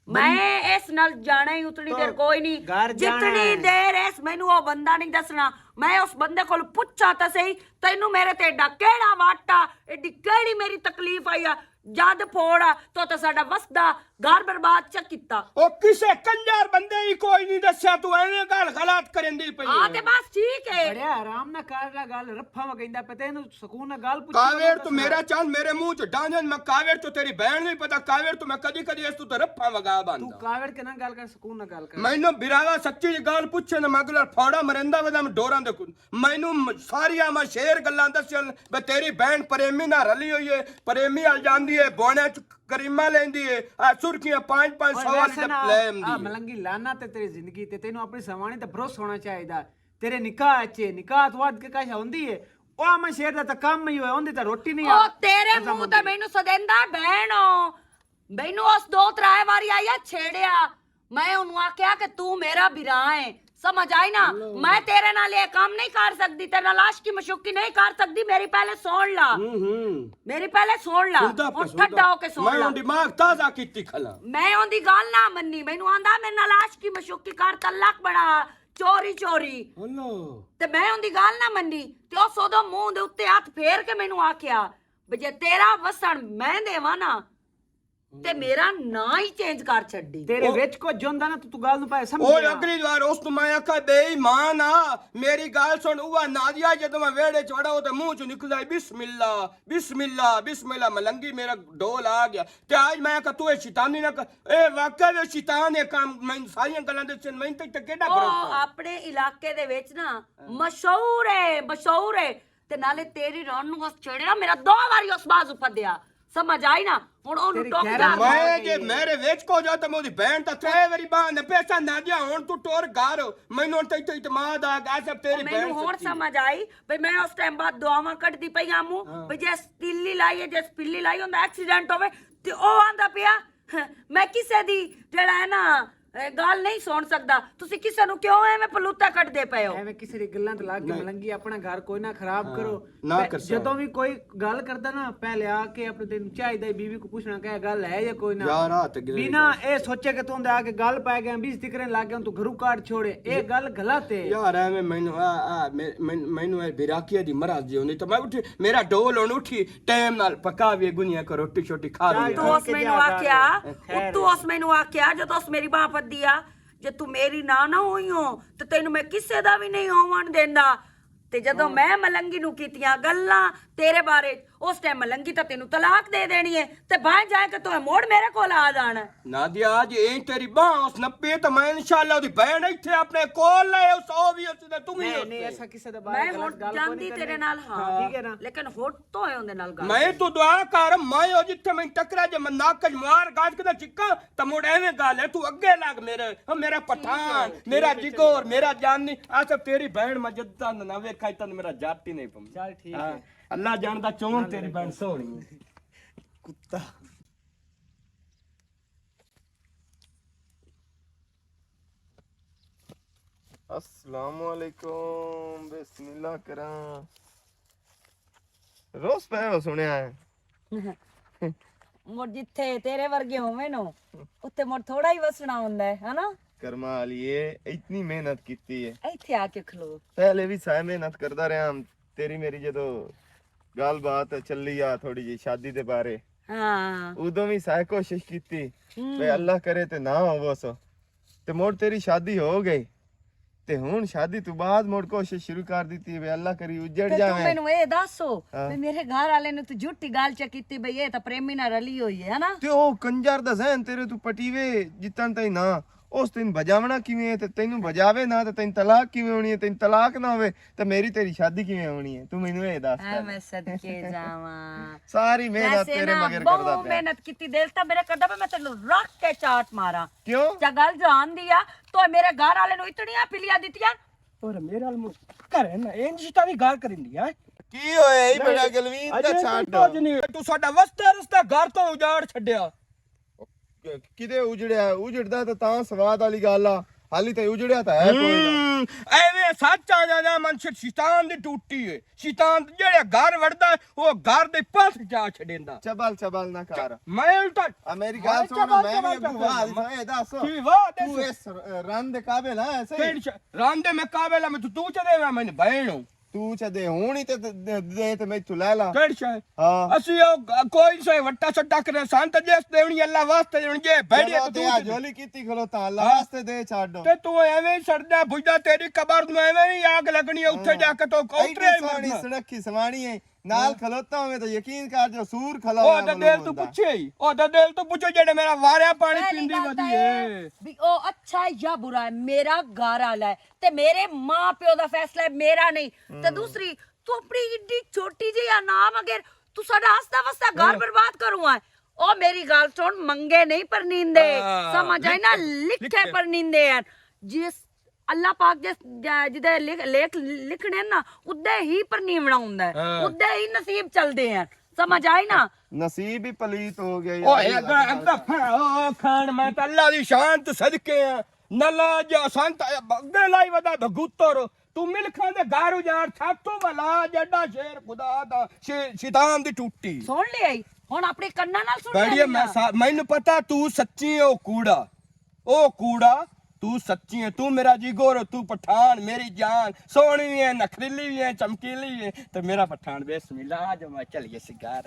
میں اس نال جانا ہی اتنی دیر کوئی نہیں، جتنی دیر اس مینوں او بندہ نہیں دسنا۔ میں اس بندے کول پچھاں تے صحیح، تینوں میرے تے ایڈا کیڑا واٹا، ایڈی کیڑی میری تکلیف آئی آ، جد پھوڑا تو تے ساڈا وسدا گھر برباد چا کیتا۔ او کسے کنجر بندے ہی کوئی نہیں دسیا، تو ایویں گل غلط کریندی پئی آ۔ تے بس ٹھیک ہے۔ بڑے آرام نہ کر لا گل، رفا وگیندا پتے نو۔ سکون نال گل پچھو کاوڑ تو میرا چند میرے منہ چ ڈانجن، میں کاوڑ تو تیری بہن نہیں پتا، کاوڑ تو میں کدی کدی اس تو طرف پاواں گا بند۔ تو کاوڑ کے نہ گل کر، سکون نال گل کر۔ مینوں براوا سچی جی گل پچھے نہ، میں گلا پھوڑا مرندا ودا میں ڈوراں دے کول۔ مینوں م-، ساریاں میں شیر گلاں دسیاں، بے تیری بہن پریمی نہ رلی ہوئی ہے، پریمی ال جاندی ہے، بونے چ کریمہ لیندی ہے، آ سرخیاں پانچ پانچ سو والی تے لے آندی ہے۔ ملنگی لانا تے تیری زندگی تے تینوں اپنی سوانی تے بھروسہ ہونا چاہیدا۔ تیرے نکاح اچے، نکاح تو ود کے کاشا ہوندی ہے۔ او امن شیر دا تاں کم ہی ہویا، اوندی تاں روٹی نہیں او آ-، تیرے منہ تے مینوں سدیندا بہن ہو۔ مینوں اس دو ترائے واری آیا چھیڑیا۔ میں اونوں آکھیا کہ تو میرا بھرا ہے۔ سمجھ آئی نا؟ میں تیرے نال یہ کام نہیں کر سکدی، تیرے نال عاشقی مشوقی نہیں کر سکدی۔ میری پہلے سن لا۔ میری پہلے سن لا۔ ہن ٹھڈا ہو کے سن لا۔ میں اون دماغ تازہ کیتی کھلا۔ میں اوندی گل نہ مننی۔ مینوں آندا میرے نال عاشقی مشوقی کر، تعلق بنا۔ چوری چوری۔ تے میں اوندی گل نہ منی۔ تے اس اودوں منہ دے اُتے ہتھ پھیر کے مینوں آکھیا، "بجے تیرا وسن میں دیواں نا، تے میرا ناں ہی چینج کر چھڈی۔" تیرے وچ کچھ جوندا نا، تو، تو گل نوں پائے سمجھ اوئے۔ اگلی وار اس نوں میں آکھا، "بے ایمان آ، میری گل سن۔" اوہ نادیا جدوں میں ویڑے چ وڑا، او تے منہ چ نکلدا ہے، "بسم اللہ، بسم اللہ، بسم اللہ۔" ملنگی میرا ڈول آ گیا۔ تے آج میں آکھا، "تو اے شیطانی نہ کر۔" اے واقعی وی شیطان ہے کام، میں ساریاں گلاں دے چن، میں تے تے کیڈا او بھروسہ؟ اپنے علاقے دے وچ نا مشہور ہے، مشہور ہے۔ تے نالے تیری رن نوں اس چھڑیا، میرا دو واری اس بازو پھدیا۔ سمجھ آئی نا؟ ہن اونوں ٹوک جا۔ میں جے میرے وچ کو جا تے میں اودی بہن تے ترے واری باں نے پیسہ نہ دیا، ہن تو ٹور گھر۔ مینوں تے تے اعتماد آ گیا، سب تیری بہن سچی۔ سمجھ آئی؟ بھئی میں اس ٹائم بعد دعاواں کڈدی پئی آموں، بھئی جس تیلی لائی ہے، جس پلی لائی، اوندا ایکسیڈنٹ ہووے، تے او آندا پیا، میں کسے دی جڑا ہے نا، اے، گل نہیں سن سکدا۔ تسی کسے نوں کیوں ایویں پلوتا کڈدے پئے ہو؟ ایویں کسے دی گلاں تے لگ کے ملنگی اپنا گھر کوئی نہ خراب کرو۔ نہ کر سکدا۔ جدوں وی کوئی گل کردا نا، پہلے آ کے اپنے تینوں چاہیدا ہے بیوی کو پوچھنا کہ اے گل ہے یا کوئی نہ۔ یار، آ تے گرے بنا اے سوچے کہ توں دے آ کے گل پائے گئے، بے عزتی کرن لگ گئے، توں گھروں کاٹ چھوڑے۔ اے گل غلط ہے۔ یار، ایویں مینوں، آ، آ، مے-، مین-، مینوں اے بیراکیہ دی مرض جی ہوندی، تے میں اٹھی، میرا ڈول ہن اٹھی، ٹائم نال پکا وی گنیا کو روٹی شوٹی کھا وی۔ تو اس مینوں آکھیا، اتو اس مینوں آکھیا، جدوں اس میری ماں پدی آ، "جے تو میری نہ نہ ہوئی ہو، تے تینوں میں کسے دا وی نہیں ہون دیندا۔" تے جدوں میں ملنگی نوں کیتیاں گلاں، تیرے بارے، اس ٹائم ملنگی تے تینوں طلاق دے دینی ہے، تے بھائیں جائے کہ تو موڑ میرے کول آ جانا ہے۔ نادیا، جی ایں تیری باں اس نپی تے میں انشاءاللہ اودی بہن ایتھے اپنے کول لے، اس او بھی اس تے تم ہی نہیں، اس نہیں، تے۔ ایسا کسے دے بارے میں غلط ہن گل کوئی جاندی نہیں تیرے کرنی۔ نال، ہاں، ہاں۔ ٹھیک ہے نا؟ لیکن ہٹ تو ہے اوندے نال گل میں کر۔ تو دعا کر، میں او جتھے میں ٹکرا جے میں ناکج مار گاج کے چکا، تے مڑ ایویں گل ہے، تو اگے لگ میرے، او میرا ٹھیک ہے، پٹھان، ٹھیک میرا ہے، جگور، چلو۔ میرا جانی، آ سب تیری بہن میں جداں نہ ویکھائی تاں میرا جٹ ہی نہیں پم۔ چل ٹھیک ہاں۔ ہے۔ اللہ جاندا چون تیری بہن سوہنی ہے۔ کتا۔ السلام علیکم، بسم اللہ کراں۔ روز پہ ہو سنیا ہے۔ مڑ جتھے تیرے ورگے ہووے نو، اتھے مڑ تھوڑا ہی وسنا ہوندا ہے، ہے نا؟ کرما والی اے، اتنی محنت کیتی ہے۔ ایتھے آ کے کھلو۔ پہلے بھی سائے محنت کردا رہیا ہم، تیری میری جدو گل بات چلی آ تھوڑی جی شادی دے بارے، ہاں۔ ادوں بھی سائے کوشش کیتی، ہم۔ تے اللہ کرے تے نہ ہوو سو۔ تے مڑ تیری شادی ہو گئی۔ تے ہن شادی تو بعد مڑ کوشش شروع کر دتی وے، اللہ کری اجڑ تے تو جاویں۔ مینوں اے دسو، ہاں۔ وے میرے گھر والے نے تو جھوٹی گل چ کیتی بھئی اے تاں پریمی نال رلی ہوئی ہے نا؟ تے او کنجر دا ذہن تیرے تو پٹیوے جتن تائیں نہ، اس دن بجاونا کیویں ہے؟ تے تینوں بجاوے نہ تے تینوں طلاق کیویں ہونی ہے؟ تینوں طلاق نہ ہوے تے میری تیری شادی کیویں ہونی ہے؟ تو مینوں اے دس اے پہلے۔ میں صدقے جاواں۔ ساری محنت ویسے تیرے نا، مگر بہت کردا پیا۔ محنت کیتی، دل تاں میرا کردا پیا میں تینوں رکھ کے چاٹ ماراں۔ کیوں؟ چا گل جان دی آ، تو میرے گھر والے نوں اتنیاں پلیاں دتیاں۔ اور میرے ال مو-، کرے نا، انج شتا بھی گال کرن دی، ہیں؟ کی ہویا ای بڑا گلوین دا اجے چھڈ؟ کچھ نہیں۔ تو ساڈا وستا رستا گھر تو اجاڑ چھڈیا۔ کدے اجڑیا؟ اجڑدا تے تاں سواد والی گل آ۔ حالی تے اجڑیا تے ہے کوئی نہ۔ ہم، ایویں سچ آ جانا، من شیطان دی ٹوٹی ہے۔ شیطان جڑے گھر وڑدا ہے، او گھر دے پاس جا چھڈیندا۔ چبل چبل نہ کر۔ میں الٹا آ میری گل سن، میں بھی اگوں واہ، اے دس۔ کی واہ دس؟ تو اس رن دے قابل ہے، صحیح؟ کیڑی شے؟ رن دے میں قابل ہاں، میں تو، تو چ دے میں بہن ہوں۔ تو چ دے ہونی تے دے، دے تے میں تو لے لا۔ کیڑی شے؟ ہاں۔ اسی او کوئی سے وٹا سٹا کرے سان تے جس دے ہونی اللہ واسطے ہونی جے بھڑی چلو تے تے تو آ جولی کیتی کھلوتا، اللہ ہاں۔ واسطے دے چھڈو۔ تے تو ایویں ہی سڑدا بھجدا، تیری قبر نوں ایویں ہی آگ لگنی ہے، اتھے ہاں۔ جا کے تو اترے ہی سوہنی مرنا۔ سنکھی سوانی ہے۔ نال کھلوتا ہوئے تو یقین کر جو سور کھلا او ہویا تے منوں دل تو ہوندا۔ پچھے ہی، او تے دل تو پچھو جڑے میرا واریا پانی پہلی پیندی گل ودی تاں اے ہے۔ بھی او اچھا ہے یا برا ہے، میرا گھر والا ہے تے میرے ماں پیو دا فیصلہ ہے، میرا نہیں۔ تے ہم۔ دوسری، تو اپنی ایڈی چھوٹی جی یا نام اگر تو ساڈا ہستا وستا گھر ہم۔ برباد کروں ہے۔ او میری گل سن، منگے نہیں پرنیندے، ہاں، سمجھ آئی نا، لکھے، لکھے لکھے۔ پرنیندے ہیں۔ جس اللہ پاک جس جا-، جدے لکھ-، لیکھ لکھنے نا، ادے ہی پرنیونا ہوندا ہے، ہاں۔ ادے ہی نصیب چلدے ہیں، سمجھ آئی نا؟ نصیب ہی پلیت ہو گیا او یار، اے اللہ اگر دی انت قسم۔ پھر او کھان میں تے اللہ دی شان تو صدقے ہیں۔ نلا جا سنت اگے لائی ودا بھگوتر، تو ملکاں دے گھر اجاڑ چھاتو والا جڈا شیر خدا دا شی-، شیطان دی ٹوٹی۔ سن لیا ہی، ہن اپنے کناں نال سن بڑی لیا میں نا۔ سا-، مینوں پتا تو سچی ہے او کوڑا۔ او کوڑا، تو سچی ہے، تو میرا جی گور، تو پٹھان، میری جان، سوہنی بھی ہے، نخریلی بھی ہے، چمکیلی بھی ہے، تو میرا پٹھان بسم اللہ، آ جا میں چلیے سگار۔